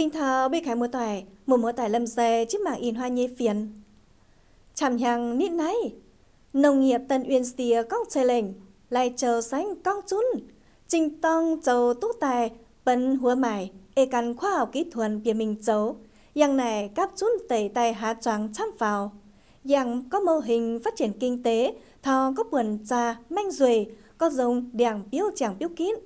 Dingh taux mbuo kaaix muoz-doic, muoz-doic Lamh Zei jienv mangc ih hnoi nyei fienx. Camv-hnyangx nitv naaiv, Nông nghiệp Tân Uyên Xie gorngv ceix lengc, Lai Châu saengv gorngv zunv, zingh dorng zoux duqv daaih benx huox maaic, ei gan khoa học kỹ thuật bieqc mingh zoux, yangh naaic gapv zunv deix daaih haaz zuangx camv faaux. Yangh gorngv mô hình phát triển kinh tế, taux gorngv buonc zaax maengv nzueic, gorngv nzong ndiangx-biouv ziangh biouv gitv,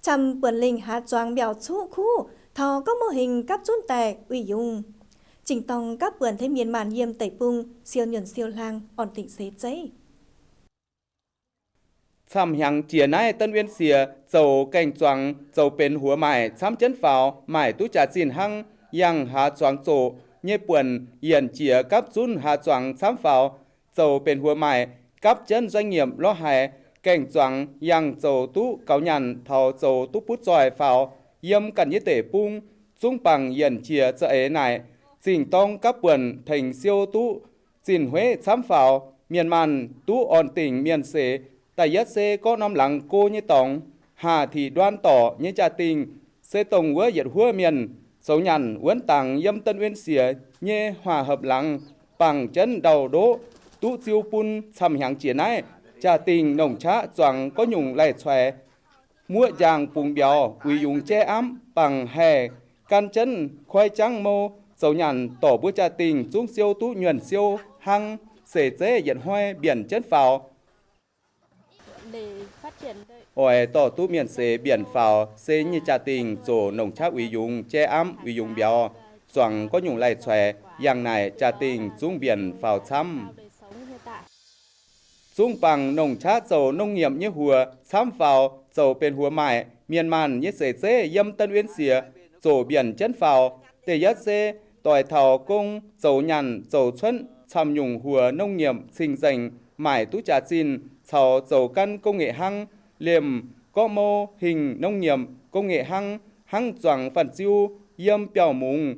camv buonc lingh haaz zuangx mbiauz cuqv kuv, taux gorngv mô hình gapv zunv daaih uix yungz, zingh dorng gapv buonc tengx mienh maanh yiem deic-bung siou nyuonh siou hlang, ổn định seix zeiv. Camv-hnyangx jiex naaiv Tân Uyên Xie zoux gaeng-zuangx zoux benx huox maaic camv jienv faaux, maaic duqv jaax-zinh hnangv. Yangh haaz zuangx zoqc nyei buonc yienc jiex gapv zunv haaz zuangx camv faaux, zoux benx huox maaic, gapv jienv nzoih nyiemc lorz haic. Gaeng-zuangx yangh zoux duqv gaux nyanc taux zoux duqv butv zoih faaux. Yiem ganh nyei deic-bung, zungv bangc yienc jiex za'eix naaic, zingh dorng gapv buonc tengx siou duqv zinh hueiv camv faaux, mienh maanh duqv ổn định mienh seix. Da'yietv se gorngv norm laangz go nyei dorngx, haah tiqc nduan dorc nyei jaa-dingh, se dongh wuov yietc huov mienh zoux nyanc wuonv dangx yiem Tân Uyên Xie nyei hòa hợp laangz, bangc jienv ndau-ndoqv duqv ziu bun. Camv-hnyangx jiex naaiv, jaa-dingh nongc qaqv zuangx gorngv nyungc laih coix, muoqv njaangh bungx mbiauz uix yungz jaiv amv, bangc haih gan jienv koi jangv mou zoux nyanc, dorc mbuo jaa-dingh zungv siou duqv nyuonh siou hnangv, seix zeiv yietc hnoi mbienc jienv faaux. Oix dorh duqv mienh seix mbienc faaux, se nyei jaa-dingh zoqc nongc qaqv uix yungz jaiv amv, uix yungz mbiauz, zuangx gorngv nyungc laih coix, yangh naaic jaa-dingh zungv mbienc faaux camv. Zungv bangc nongc qaqv zoux nông nghiệp nyei huox camv faaux, zoux benx huox maaic, mienh maanh nyei seix zeiv yiem Tân Uyên Xie zoqc mbienc jienv faaux. Da'yietv se doix taux gong, zoux nyanc zoux cuotv camv nyungc huox nông nghiệp cing-nzengc, maaic duqv jaax-zinh, caux zoux gan công nghệ hnangv, liemh gorqv mô hình nông nghiệp công nghệ hnangv, hnangv zuangx fanh ziu yiem biauv-mungz,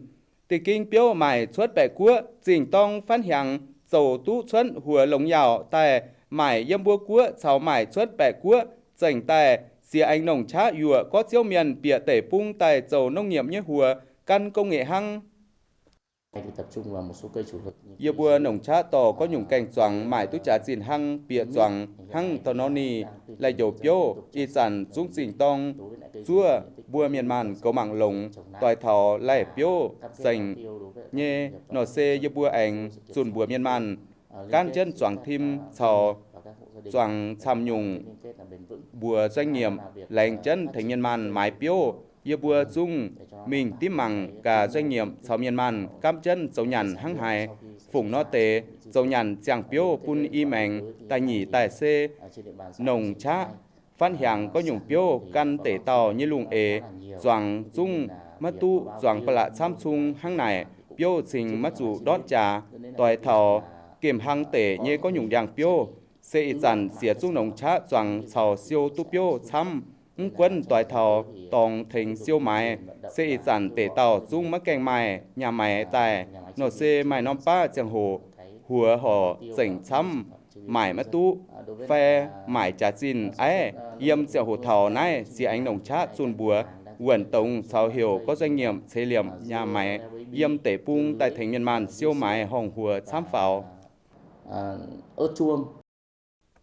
da'ginh biouv maaic cuotv baeqc guoqv, zingh dorng faanv hnyangx zoux duqv cuotv huox longx yaauc daaih maaic yiem mbuo guoqv caux maaic cuotv baeqc guoqv, zengc daaih siex aengx nongc qaqv yuoqc gorqv-ziouv mienh bieqc deic-bung daaih zoux nông nghiệp nyei huox gan công nghệ hnangv. Yie mbuo nongc qaqv dorh gorngv nyungc gaeng-zuangx maaic duqv jaax-zinh hnangv, bieqc zuangx hnangv taux nor ninh laih njoux biouv, ih zanc zungv zingh dorng zuov mbuo mienh maanh goux mangc longx, doix taux laih biouv zengc nyei nor se yie mbuo aengx zunh mbuox mienh maanh gaanv jienv zuangx tim caux zuangx camv nyungc mbuox nzoih nyiemc, laengz jienv tengx mienh maanh maaiz biouv. Yie mbuo zungv mingh dimv mangc gaax nzoih nyiemc caux mienh maanh gaanv jienv zoux nyanc hnangv haaix. Fungc nor deix zoux nyanc ziangh biouv bun i maengx daaih nyic daaih se nongc qaqv faanv hnyangx gorngv nyungc biouv gan deic dauh nyei lungh eix, zuangx zungv maiv duqv zuangx ba'laqc camv cung hnangv naaic, biouv cingx maiv zuqc ndortv jaax. Doix taux gemh hlang deic nyei gorngv nyungc ndiangx-biouv, se ih zanc siex zungv nongc qaqv zuangx caux siou duqv biouv camv. Mv gunv doix taux dorngx tengx siou maaiz, se ih zanc deic dauh zungv maiv gaengh maaih nyaah maix daaih. Nor se maaih norm baav ziangh hoc huox horc zengc camv, maaic maiv duqv fai maaic jaax-zinh aiv, yiem ziangh hoc taux naaiv siex aengx nongc qaqv zunh mbuox wuonc dongz caux heuc gorngv nzoih nyiemc ceix liemh nyaah maix yiem deic-bung daaih tengx mienh maanh siou maaiz horngh huox camv faaux.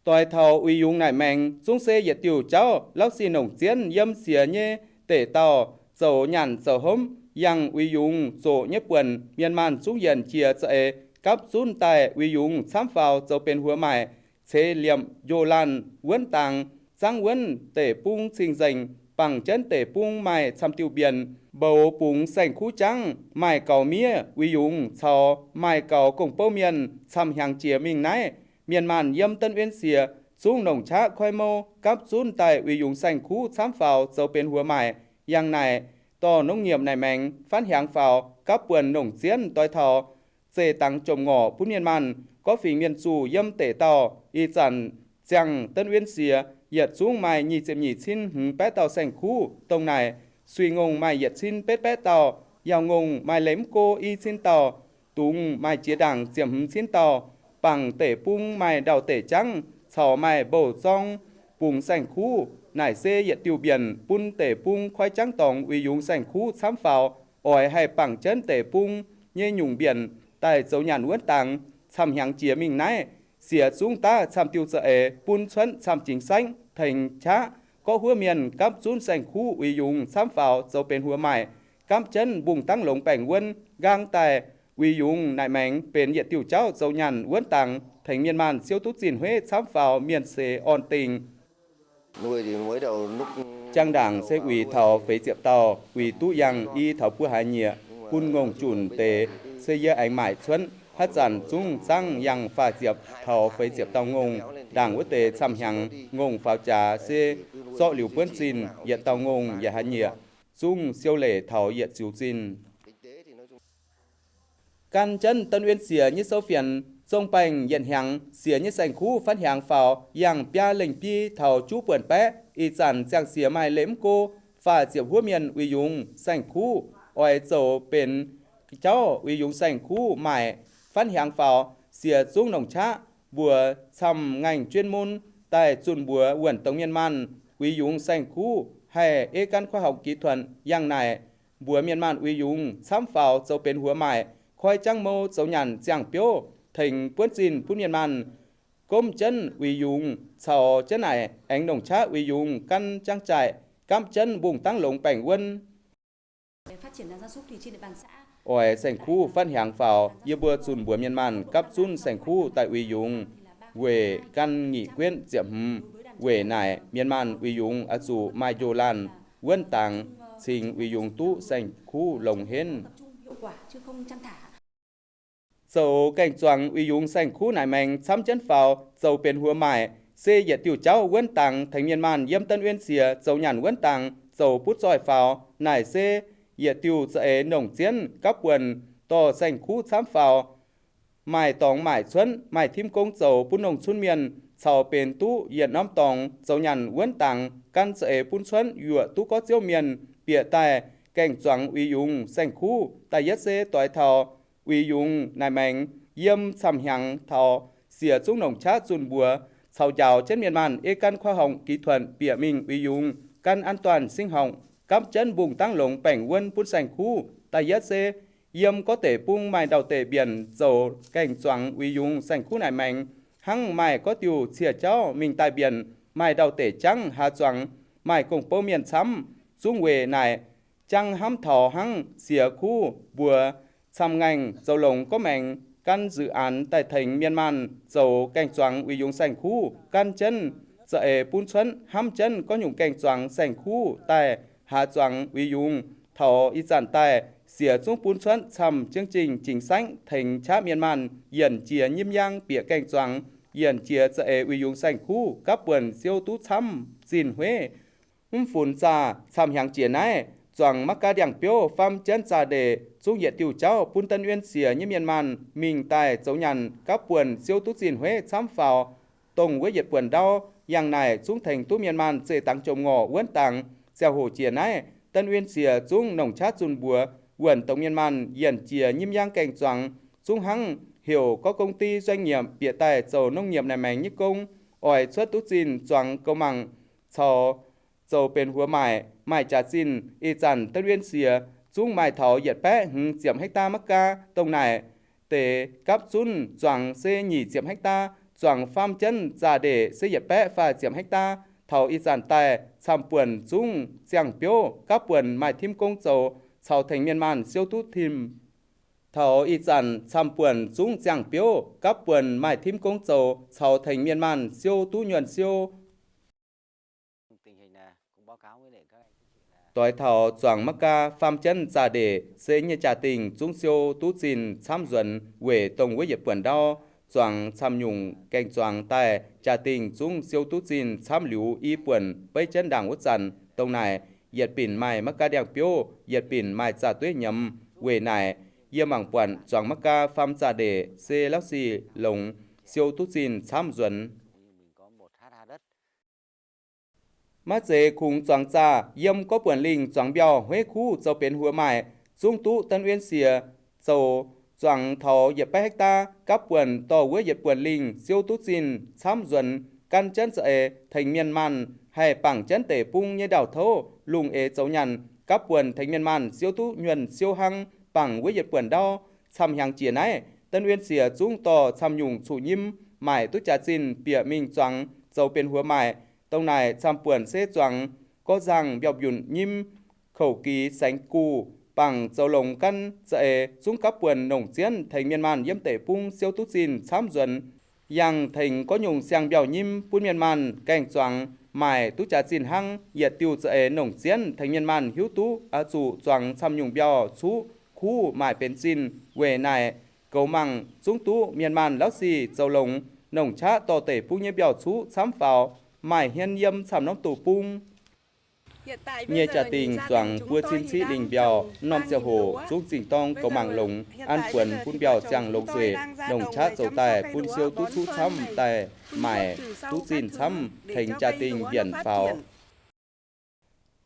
Doix taux uix yungz naaic maengx zungv se yietc diuh jauv lauv sic nongc zienv yiem siex nyei deic dauh zoux nyanc zoux hopv yangh uix yungz zoqc nyei buonc, mienh maanh zungv yienc jiex za'eix gapv zunv daaih uix yungz camv faaux zoux benx huox maaic, ceix liemh njo laanh wuonv dangx, zangv wuonv deic-bung cing-nzengc, bangc jienv deic-bung maaih camv diuh mbienc, mboux bungx saeng-kuv jangv, maaih gaux miev uix yungz caux maaih gaux gong-bouv mienh. Camv hnyangx jiex mingh naaiv, mienh maanh yiem Tân Uyên siex zungv nongc qaqv koi mou gapv zunv daaih uix yungz saeng-kuv camv faaux zoux benx huox maaic. Yangh naaic dorh nông nghiệp naaic maengx faanv hnyangx faaux gapv buonc nongc zienv doix taux zeih dangx jomc ngorc bun mienh maanh. Gorqv-fingx mienh zuqc yiem deic dauh ih zanc ziangh Tân Uyên siex yietc zungv maaih nyic ziepc nyic cin hmz baeqv dauh saeng-kuv. Dongh naaic Suiv Ngongh maaih yietc cin betv baeqv dauh, Yaauh Ngongh maaih leih mv go i cin dauh, Dungz maaih jiex ndaangc ziepc hmz cin dauh. Bangc deic-bung maaih ndau-deic jangv caux maaih mbouh zorng bungx saeng-kuv. Naaic se yietc diuh mbienc bun deic-bung koi jangv dorngx uix yungz saeng-kuv camv faaux. oix haih bangc jienv deic-bung nyei nyungc mbienc daaih zoux nyanc wuonv dangx. Camv-hnyangx jiex mingh naaiv, siex zungv daav camv diuh za'eix bun cuotv camv jingx saengv tengx qaqv gorqv huov mienh gapv zunv saeng-kuv uix yungz camv faaux zoux benx huox maaic, gapv jienv mbungh dangv longx baengc wuonv nqaang daaih uix yungz naaic maengx benx yietc diuh jauv zoux nyanc wuonv dangx tengx mienh maanh siou duqv zinh hueiv camv faaux mienh seix orn dingc. Jang ndaangc se uix taux feix ziepc dauh, uix duqv yangh i taux buo hlaax nyieqc bun ngongh junc deix se yie aengx maaic cuotv. Haaix zanc zungv zangv yangh faah ziepc taux feix ziepc dauh ngongh. Ndaangc wuov deix camv-hnyangx ngongh faaux jaax se zorqv liuz buonv zinh yietc dauh ngongh yietc hlaax nyieqc zungv siou leic taux yietc ziux zinh. Gan jienv Da'wuov Siex nyei sou fienx, zong baengh yietc hnyangx siex nyei saeng-kuv faanv hiaangx faaux, yangh biaa lengh biei taux juv buonc baeqv. Ih zanc ziangh siex maaih lemv go, faah ziepc huov mienh uix yungz saeng-kuv, oix zoux benx jauv uix yungz saeng-kuv maaic. Faanv hiaangx faaux, siex zungv nongc qaqv mbuox camv ngaengh juon mun daaih zunh mbuox wuonc dongh mienh maanh uix yungz saeng-kuv haih eiv gan khoa học kỹ thuật yangh naaic, mbuox mienh maanh uix yungz camv faaux zoux benx huox maaic, koi jangv mou zoux nyanc ziangh biouv, tengx buonv zinh bun mienh maanh gomv jienv uix yungz caux jienv naaic aengx nongc qaqv uix yungz gan jangv jaaic, gapv jienv mbungh dangv longx baengc wuonv. Oix saeng-kuv faanv hiaangx faaux, yie mbuo zunh mbuox mienh maanh gapv zunv saeng-kuv daaih uix yungz weic gan nyic guenv ziepc hmz. Weic naaic mienh maanh uix yungz oix zuqc maaih njoh laanh wuonv dangx cingx uix yungz duqv saeng-kuv longx henv. Zoux gaeng-zuangx uix yungz saeng-kuv naaic maengx camv jienv faaux zoux benx huox maaic, se yietc diuh jauv wuonv dangx tengx mienh maanh yiem Da'wuov Siex zoux nyanc wuonv dangx zoux butv zoih faaux. Naaic se yietc diuh za'eix nongc zienv gapv buonc dorh saeng-kuv camv faaux, maaih dorngx maaic cuotv, maaih tim gong zoux bun nongh cunv mienh caux benx duqv yietc norm dorngx zoux nyanc wuonv dangx gan za'eix bun cuotv yuoqc duqv gorv ziouv mienh bieqc daaih gaeng-zuangx uix yungz saeng-kuv. Da'yietv se doix taux uix yungz naaic maengx yiem camv hnyangx taux siex zungv nongc qaqv zunh mbuox caux njaaux jienv mienh maanh eiv gan khoa học kỹ thuật bieqc mingh uix yungz gan an toàn sinh học, gapv jienv mbungh dangv longx baengc wuonv bun saeng-kuv. Da'yietv se yiem gorv deic-bung maaih ndau-deic mbienc zoux gaeng-zuangx uix yungz saeng-kuv naaic maengx, hnangv maaih gorv diuh cie jauv mingh daaih mbienc, maaih ndau-deic jangv haaz zuangx, maaih gong-bou mienh camv, zungv weic naaic jangv hnamv taux hnangv siex kuv mbuox camv ngaengh zoux longx gorv maengx gan nzuqc aanx daaih tengx mienh maanh zoux gaeng-zuangx uix yungz saeng-kuv gan jienv za'eix bun cuotv hnamv jienv gorngv nyungc gaeng-zuangx saeng-kuv daaih haaz zuangx uix yungz. Taux ih zanc daaih siex zungv bun cuotv camv jienv jingh jingx saengv tengx qaqv mienh maanh yienc jiex nyimv yaangv bieqc gaeng-zuangx, yienc jiex za'eix uix yungz saeng-kuv gapv buonc siou duqv camv zinh hueiv. Mv funx zaah camv hnyangx jiex naaiv, zuangx Maqkaav ndiangx-biouv faam jienv zaah ndeic zungv yietc diuh jauv bun Da'wuov Siex nyei mienh maanh mingh daaih zoux nyanc gapv buonc siou duqv zinh hueiv camv faaux, dongh wuov yietc buonc ndau. Yangh naaic zungv tengx duqv mienh maanh zeqc dangx jomc ngorc wuonv dangx. Ziangh hoc jiex naaiv, Da'wuov Siex zungv nongc qaqv zunh mbuox wuonc dongh mienh maanh yienc jiex nyimv yaangv gaeng-zuangx, zungv hnangv heuc gorv công ty doanh nghiệp bieqc daaih zoux nông nghiệp naaic maengx nyei gong, oix cuotv duqv zinh zuangx gou mangc caux zoux benx huox maaic, maaih jaax zinh. Ih zanc Da'wuov Siex zungv maaih taux yietc baeqv hmz ziepc hecta Maqkaav. Dongh naaic deix gapv zunv zuangx se nyic ziepc hecta, zuangx faam jienv zaah ndeic se yietc baeqv faah ziepc hecta. Taux ih zanc daaih camv buonc zungv ziangh biouv gapv buonc maaih tim gong zoux caux tengx mienh maanh siou duqv tim. Taux ih zanc camv buonc zungv ziangh biouv gapv buonc maaih tim gong zoux caux tengx mienh maanh siou duqv nyuonh siou. Doix taux zuangx Maqkaav faam jienv zaah ndeic se nyei jaa-dingh zungv siou duqv zinh camv nzuonx weic dongh wuov yietc buonc ndau. Zuangx camv nyungc gaeng-zuangx daaih jaa-dingh zungv siou duqv zinh camv liuz i buonc beiv jienv ndaangc wuov zanc. Dongh naaic yietc binc maaih Maqkaav ndiangx-biouv, yietc binc maaih zaah dueiv nyiemz. Weic naaic yie mangc buatc zuangx Maqkaav faam zaah ndeic se lauv sic longx, siou duqv zinh camv nzuonx. Maiv zeiz kungx zuangx zaah, yiem gorqv buonc lingh zuangx mbiauh hueiv kuv zoux benx huox maaic, zungv duqv Da'wuov Siex zoux zuangx taux yietc baeqv hecta, gapv buonc dorh wuov yietc buonc lingh siou duqv zinh camv nzuonx gan jienv za'eix tengx mienh maanh haih bangc jienv deic-bung nyei ndau-touv lungh eix zoux nyanc. gapv buonc tengx mienh maanh siou duqv nyuonh siou hnangv. Bangc wuov yietc buonc ndauv camv-hnyangx jiex naaiv, Tân Uyên Siex zungv dorh camv-nyungc cuqv nyimv maaic duqv jaax-zinh bieqc mingh zuangx zoux benx huox maaic. Dongh naaic camv-buonc se zuangx gorqv-nzangh mbiauh mbiunc nyimv, kouv-giz saengx guv, bangc zoux longx gaanv za'eix zungv gapv buonc nongc zienv tengx mienh maanh yiem deic-bung siou duqv zinh camv nzuonx. Yangh tengx gorngv nyungc siang-mbiauh nyimv bun mienh maanh gaengh zuangx maaic duqv jaax-zinh hnangv. Yietc diuh za'eix nongc zienv tengx mienh maanh hiuv duqv oix zuqc zuangx camv-nyungc mbiauh cuqv kuv maaic benx zinh. Weic naaic goux mangc zungv duqv mienh maanh lauv sic zoux longx, nongc qaqv dorh deic-bung nyei mbiauh cuqv camv faaux, maaih hmien yiem camv norm doh bung nyei jaa-dingh zuangx buo cin ciqv lingh mbiauh. Norm ziangh hoc zungv zingh dorng goux mangc longx, an buonc bun mbiauh ziangh longx nzueic, nongc qaqv zoux daaih bun siou duqv cuqv camv daaih maaic duqv zinh camv tengx jaa-dingh mbienc faaux.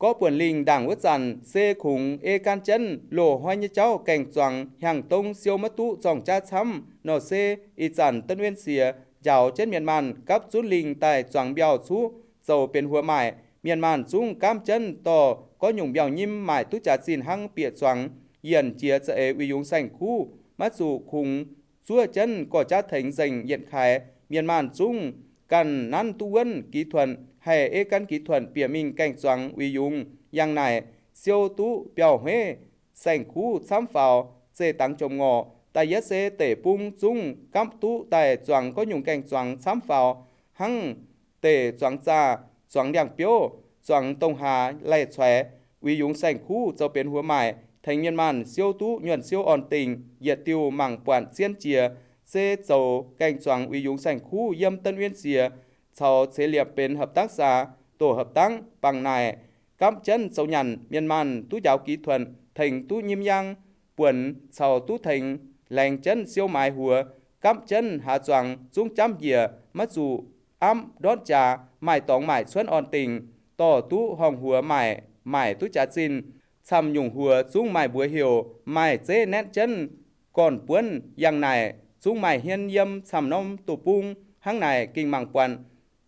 Gorqv buonc lingh ndaangc wuov zanc se kungx ei gaanv jienv loz-hnoi nyei jauv gaengh zuangx hnyangx-dong siou maiv duqv zorng-jaav camv nor se, ih zanc Tân Uyên Siex njaaux jienv mienh maanh gapv zunv lingh daaih zuangx mbiauh cuqv zoux benx huox maaic. Mienh maanh zungv gaamv jienv dorh gorqv nyungc mbiauh nyimv maaic duqv jaax-zinh hnangv bieqc zuangx. Yienc jiex za'eix uix yungz saeng-kuv maiv zuqc kungx zuov jienv gorx-jaav tengx nzengc yietc kaaix. Mienh maanh zungv ganh nanv duqv wuonv kỹ thuận, haih ei gaanv kỹ thuận bieqc mingh gaengh zuangx uix yungz. Yangh naaic siou duqv mbiauh hueiv saeng-kuv camv faaux, zeiz dangx jomc ngorc. Da'yietv se deic-bung zungv gaamv duqv daaih zuangx gorqv nyungc gaengh zuangx camv faaux hnangv deic zuangx zaah, zuangx ndiangx-biouv, zuangx dongh hlaax laih coix, uix yungz saeng-kuv zoux benx huox maaic, tengx mienh maanh siou duqv nyuonh siou orn dingc. Yietc diuh mangc buatc zien jiex se zoux gaengh zuangx uix yungz saeng-kuv yiem Tân Uyên Siex caux Ceix Liepc benx hợp tác xã, doqc hợp tác. Bangc naaic gaamv jienv zoux nyanc, mienh maanh duqv njaaux kỹ thuận, tengx duqv nyimv yaangv buonc caux duqv tengx laengz jienv siou maaiz huox, gaamv jienv haaz zuangx zungv jamv njiec, maiv zuqc aapv ndortv jaax, maaih dorngx maaic cuonv orn dingc, dorh duqv horngh huox maaic, maaic duqv jaax-zinh. Camv-nyungc huox zungv maaih mbuox heuc maaih zeiv naetv jienv gorn-buonv. Yangh naaic zungv maaih hmien yiem camv norm doh bung. Hnangv naaic ging mangc buatc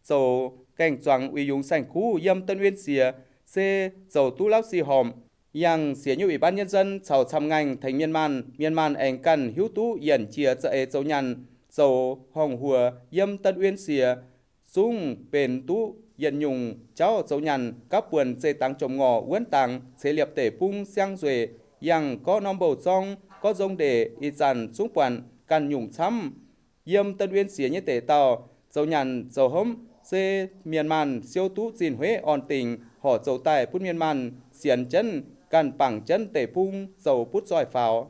zoux gaengh zuangx uix yungz saeng-kuv yiem Tân Uyên Siex se zoux duqv lauv sic horpc. Yangh siex nyungc ih ban nyei nzon caux camv ngaengh tengx mienh maanh, mienh maanh aengx ganh hiuv duqv yienc jiex za'eix zoux nyanc, zoux horngh huox yiem Tân Uyên Siex zungv benx duqv yietc nyungc jauv zoux nyanc gapv buonc zeiv dangx jomc ngorc wuonv dangx Ceix Liepc deic-bung siang nzueic. Yangh gorqv norm mbouh zorng, gorqv nzong ndeic ih zanc zungv buatc ganh nyungc camv. Yiem Tân Uyên Siex nyei deic-dauh zoux nyanc zoux hopv se mienh maanh siou duqv zinh hueiv orn dingc horc zoux daaih bun mienh maanh sienx jienv ganh bangc jienv deic-bung zoux butv zoih faaux.